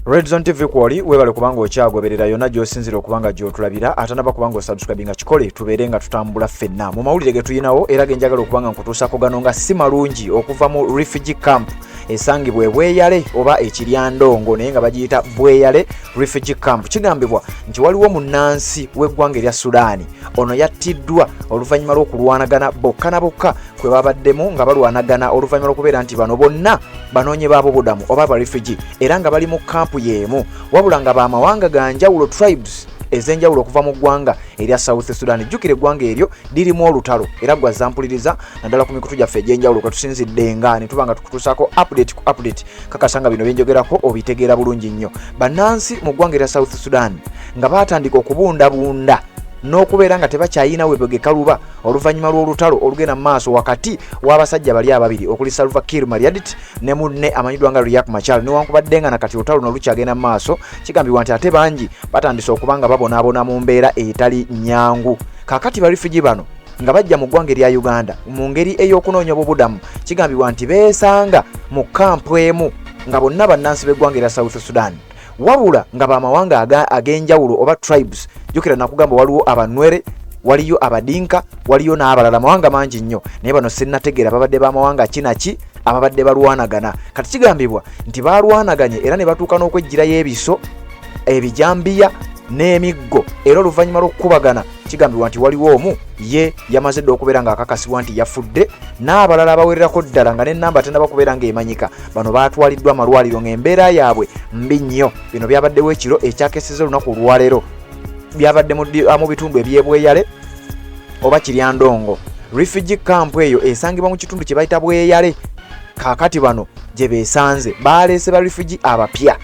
Redzone TV kwoli, webale kubanga okyagoberera yonna gy'osinzira okuba nga gy'otulabira. Atanaba kubanga osubscribinga, kikole, tubeere nga tutambula ffenna mu mawulire ge tuyinawo era ge njagala okuba nga nkutuusako gano nga si malungi, okuva mu refugee camp esangibwa ebweyale oba ekiryandongo, naye nga bagiyita Bweyale Refugee Camp. Kigambibwa nti waliwo munnansi w'eggwanga erya Sudaani, ono yattiddwa oluvannyuma lw'okulwanagana bokka na bokka kwe babaddemu nga balwanagana, oluvannyuma lw'okubeera nti bano bonna banoonye baabubudamu oba abarefugee, era nga bali mu kampu y'emu, wabula nga bamawanga ga njawulo, tribes ez'enjawulo okuva mu ggwanga erya South Sudan. Jjukira eggwanga eryo lirimu olutalo, era gwazampuliriza naddala ku mikutu gyaffe egy'enjawulo kwe tusinzidde nga ne tuba nga tukutuusaako update ku update. Kakasa nga bino byenjogerako obitegeera bulungi nnyo. Bannansi mu ggwanga erya South Sudan nga baatandika okubundabunda n'okubeera nga tebakyayina webegekaluba oluvannyuma lw'olutalo olugenda mu maaso wakati w'abasajja bali ababiri, okuli Salva Kiir Mayardit ne munne amanyiddwa nga Riek Machar. Newankubadde nga nakati olutalo luno lukyagenda mu maaso, kigambibwa nti ate bangi batandise okuba nga babonaabona mu mbeera etali nyangu. Kaakati barefugee bano nga bajja mu ggwanga erya Uganda mu ngeri ey'okunoonya obubudamu, kigambibwa nti beesanga mu kampu emu nga bonna bannansi b'eggwanga erya South Sudan, wabula nga bamawanga ag'enjawulo oba tribes. Jjukira nakugamba waliwo Abanwere, waliyo Abadinka, waliyo n'abalala, mawanga mangi nnyo, naye bano sinnategeera babadde bamawanga kinaki ababadde balwanagana. Kati kigambibwa nti balwanaganye era ne batuuka n'okwejjirayo ebiso, ebijambiya n'emiggo, era oluvannyuma lw'okukubagana kigambibwa nti waliwo omu ye yamaze dda okubeera ng'akakasibwa nti yafudde, n'abalala abawererako ddala nga n'ennamba tennaba kubeera ng'emanyika. Bano baatwaliddwa amalwaliro ng'embeera yaabwe mbi nnyo. Bino byabaddewo ekiro ekyakeseza olunaku olwaleero, byabadde mu bitundu ebyebweyale oba Kiryandongo Refugee Camp. Eyo esangibwa mu kitundu kye bayita Bweyale. Kaakati bano gye beesanze baleese ba refugee abapya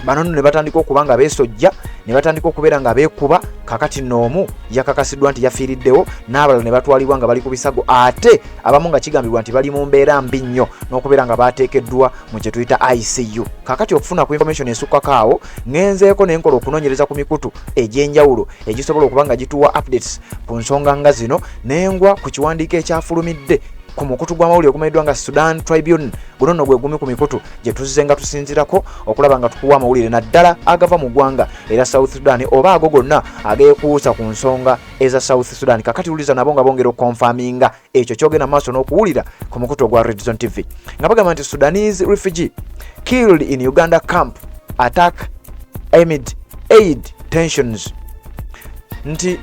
bano nno ne batandika okuba nga beesojja, ne batandika okubeera nga beekuba. Kaakati n'omu yakakasiddwa nti yafiiriddewo, n'abalala ne batwalibwa nga bali ku bisago, ate abamu nga kigambibwa nti bali mu mbeera mbi nnyo n'okubeera nga bateekeddwa mu kye tuyita ICU. Kaakati okufuna ku information esukkako awo, ŋŋenzeeko ne nkola okunoonyereza ku mikutu egy'enjawulo egisobola okuba nga gituwa updates ku nsonga nga zino, nengwa ku kiwandiiko ekyafulumidde ku mukutu gw'amawulire ogumanyiddwa nga Sudan Tribune. Guno nno gwe gumi ku mikutu gye tuzze nga tusinzirako okulaba nga tukuwa amawulire, naddala agava mu ggwanga era South Sudan oba ago gonna ageekuusa ku nsonga eza South Sudan. Kakati wuliza nabo nga bongera okuconfirminga ekyo kyogenda mu maaso n'okuwulira ku mukutu ogwa Redzone TV, nga bagamba nti "Sudanese refugee killed in Uganda camp attack amid aid tensions", nti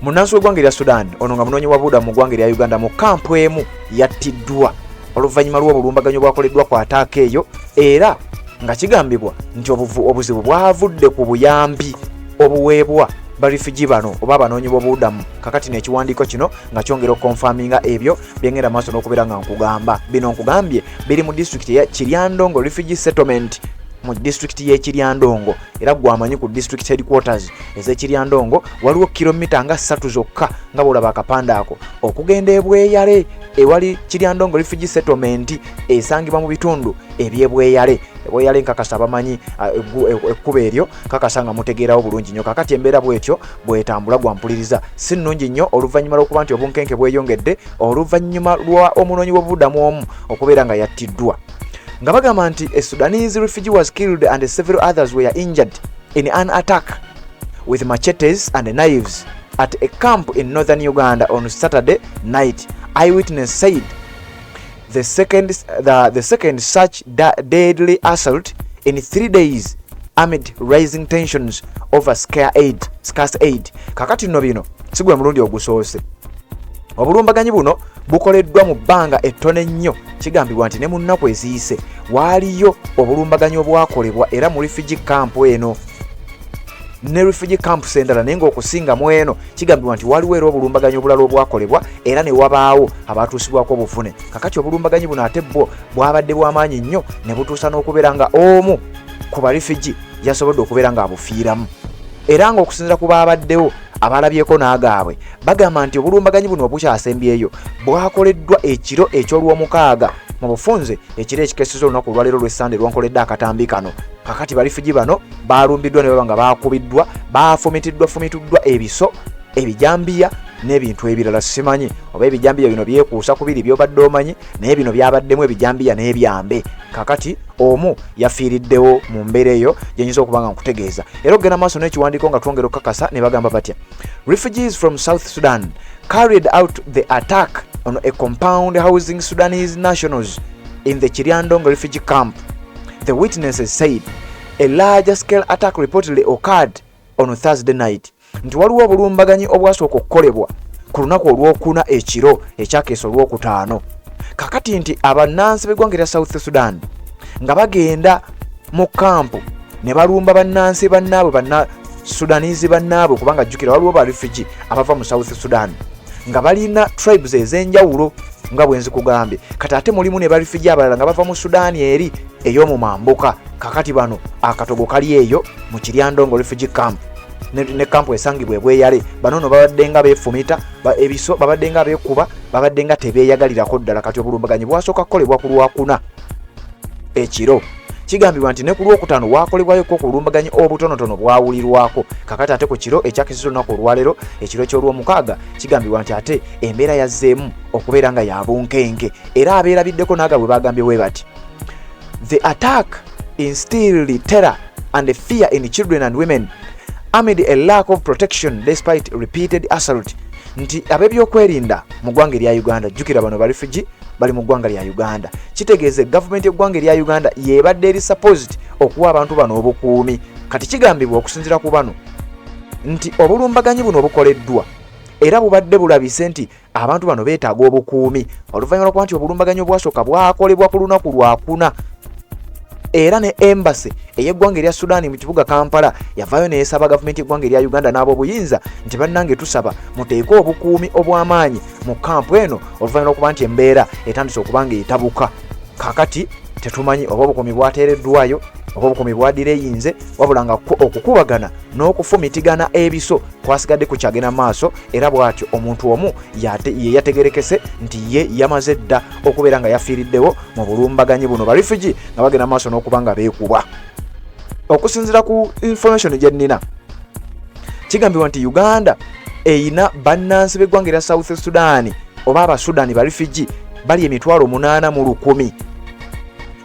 munnansi w'eggwanga erya Sudan ono nga munoonyi wa buda mu ggwanga erya Uganda mu kampu emu yattiddwa oluvannyuma lw'obulumbaganyi obwakoleddwa ku attack eyo, era nga kigambibwa nti obuzibu bwavudde ku buyambi obuweebwa barefugee bano oba abanoonyi b'obubudamu. Kakati n'ekiwandiiko kino nga kyongera okuconfirminga ebyo byengenda maaso n'okubeera nga nkugamba. Bino nkugambye biri mu disitulikiti eya Kiryandongo Refugee Settlement, mu disitulikiti y'e Kiryandongo, era gwamanyi ku district headquarters ez'ekiryandongo waliwo kilomita nga 3 zokka nga bwolaba akapande ako okugenda ebweyale ewali Kiryandongo Refugee Settlement esangibwa mu bitundu ebyebweyale. Ebweyale nkakasa abamanyi ekkubo eryo, kakasa nga mutegeerawo bulungi nnyo. Kakati embeera bwetyo bwetambula, gwampuliriza, si nnungi nnyo oluvannyuma lw'okuba nti obunkenke bweyongedde oluvannyuma lwa omunoonyi w'obubudamu omu okubeera nga yattiddwa, nga bagamba nti "A Sudanese refugee was killed and several others were injured in an attack with machetes and knives at a camp in northern Uganda on Saturday night, eyewitness said. The second such deadly assault in 3 days amid rising tensions over scarce aid." Kakati nno bino si gwe mulundi ogusoose, obulumbaganyi buno bukoleddwa mu bbanga ettono ennyo. Kigambibwa nti ne mu nnaku eziyise waaliyo obulumbaganyi obwakolebwa era mu refugee camp eno ne refugee camps endala, naye ng'okusinga mu eno kigambibwa nti waliwo era obulumbaganyi obulala obwakolebwa era ne wabaawo abatuusibwako obuvune. Kakati obulumbaganyi buno ate bwo bwabadde bw'amaanyi nnyo ne butuusa n'okubeera nga omu ku barefugee yasobodde okubeera ng'abufiiramu, era ng'okusinziira ku baabaddewo abalabyeko n'agaabwe bagamba nti obulumbaganyi buno obukyasembyeyo bwakoleddwa ekiro eky'olwomukaaga, mu bufunze ekiro ekikeseza olunaku olwaleero lw'essande lwankoledde akatambi kano. Kakati barefugee bano balumbiddwa ne baba nga bakubiddwa, bafumitiddwa fumitiddwa ebiso, Ebijambiya n'ebintu ebirala, simanyi oba ebijambiya bino byekuusa ku biri byobadde omanyi, naye bino byabaddemu ebijambiya n'ebyambe. Kakati omu yafiiriddewo mu mbeera eyo gyenyinza okuba nga nkutegeeza. Era okugenda maaso n'ekiwandiiko nga twongera okukakasa, ne bagamba batya? Refugees from South Sudan carried out the attack on a compound housing Sudanese nationals in the Kiryandongo refugee camp, the witnesses said. A larger scale attack reportedly occurred on Thursday night. Nti waliwo obulumbaganyi obwasooka okukolebwa ku lunaku olwokuna ekiro ekyakeesa olwokutaano. Kakati nti abannansi b'eggwanga erya South Sudan nga bagenda mu kampu ne balumba bannansi bannaabwe, banna Sudanese bannaabwe, kubanga jjukira waliwo ba refugee abava mu South Sudan nga balina tribes ez'enjawulo nga bwe nzikugambye. Kati ate mulimu ne ba refugee abalala nga bava mu Sudaani eri ey'omu mambuka. Kakati bano akatogo kali eyo mu Kiryandongo refugee camp ne kampu esangibwa ebweyale. Bano no babadde nga beefumita ebiso, babadde nga beekuba, babadde nga tebeeyagalirako ddala. Kati obulumbaganyi bwasooka kukolebwa ku Lwakuna ekiro. Kigambibwa nti ne ku Lwokutaano wakolebwayoko okulumbaganyi obutonotono bwawulirwako. Kakati ate ku kiro ekyakisiza olunaku olwaleero, ekiro ky'Olwomukaaga, kigambibwa nti ate embeera yazzeemu okubeera nga ya bunkenke, era abeerabiddeko naaga bwe bagambye bwe bati: "The attack instilled terror and fear in children and women amid a lack of protection despite repeated assault." Nti ab'ebyokwerinda mu ggwanga erya Uganda, jjukira bano ba refugee bali mu ggwanga lya Uganda, kitegeeza gavumenti y'eggwanga erya Uganda yebadde eri supposed okuwa abantu bano obukuumi. Kati kigambibwa okusinziira ku bano nti obulumbaganyi buno obukoleddwa era bubadde bulabise nti abantu bano beetaaga obukuumi, oluvannyuma lwokuba nti obulumbaganyi obwasooka bwakolebwa ku lunaku Lwakuna, era ne embassy ey'eggwanga erya Sudaani mu kibuga Kampala yavaayo neesaba gavumenti y'eggwanga erya Uganda n'ab'obuyinza nti bannange, tusaba muteeke obukuumi obw'amaanyi mu kampu eno, oluvannyuma lwokuba nti embeera etandise okuba nga etabuka. Kakati tetumanyi oba obukuumi bwateereddwayo oba obukuumi bwadireyinze, wabula nga okukubagana n'okufumitigana ebiso kwasigadde kukyagenda maaso. Era bw'atyo omuntu omu ye yategerekese nti ye yamaze dda okubeera nga yafiiriddewo mu bulumbaganyi buno, ba refugee nga bagenda maaso n'okuba nga beekuba. Okusinziira ku information gye nnina, kigambibwa nti Uganda eyina bannansi b'eggwanga erya South Sudan oba Abasudan ba refugee bali 800,000,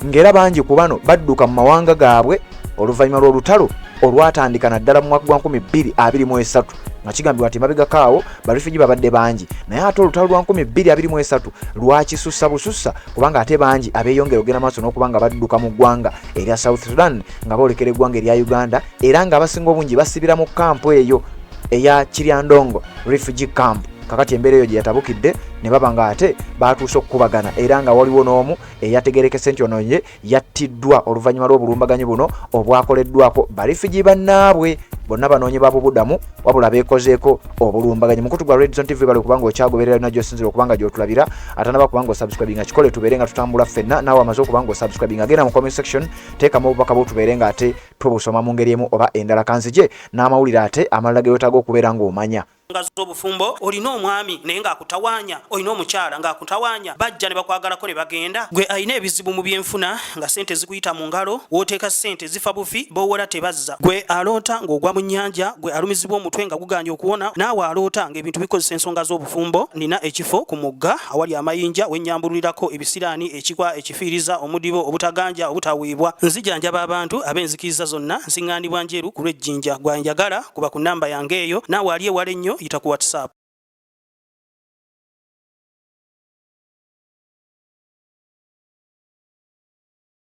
ng'era bangi ku bano badduka mu mawanga gaabwe oluvannyuma lw'olutalo olwatandika naddala mu mwaka gwa 2023, nga kigambibwa nti mabegako awo ba refugee babadde bangi, naye ate olutalo lwa 2023 lwakisussa busussa, kubanga ate bangi abeeyongera ogenda maaso n'okuba nga badduka mu ggwanga erya South Sudan nga boolekera eggwanga erya Uganda, era nga abasinga obungi basibira mu kampu eyo eya Kiryandongo refugee camp. Kakati embeera eyo gye yatabukidde ne baba nga ate batuuse okukubagana, era nga waliwo n'omu eyategerekese nti ono ye yattiddwa oluvannyuma lw'obulumbaganyi buno obwakoleddwako ba refugee bannaabwe. Bonna banoonyi ba bubudamu, wabula beekozeeko obulumbaganyi. Mukutu gwa Redzone TV, bali okubanga okyagoberera yonna gy'osinzira okubanga gy'otulabira. Atanaba kubanga osubscribinga, kikole tubeere nga tutambula ffenna. Naawe amaze okubanga osubscribinga, genda mu comment section, teekamu obubaka bwo tubeere nga ate tubusoma mu ngeri emu oba endala. Kanzije n'amawulire ate amalala ge weetaaga okubeera ng'omanya. Nga z'obufumbo, olina omwami naye ng'akutawaanya, olina omukyala ng'akutawaanya, bajja ne bakwagalako ne bagenda. Gwe alina ebizibu mu byenfuna nga ssente zikuyita mu ngalo, w'oteeka ssente zifa bufi, b'owola tebazza. Gwe aloota ng'ogwa mu nnyanja, gwe alumizibwa omutwe nga gugaanye okuwona, naawe aloota ng'ebintu bikozesa ensonga z'obufumbo, nina ekifo ku mugga awali amayinja wennyambululirako ebisiraani, ekikwa, ekifiiriza, omudibo, obutaganja, obutaweebwa. Nzijanjaba abantu ab'enzikiriza zonna, nsiŋŋaanibwa Njeru ku lw'Ejjinja. Gwe anjagala kuba ku nnamba yange eyo, naawe ali ewala ennyo yita ku WhatsApp.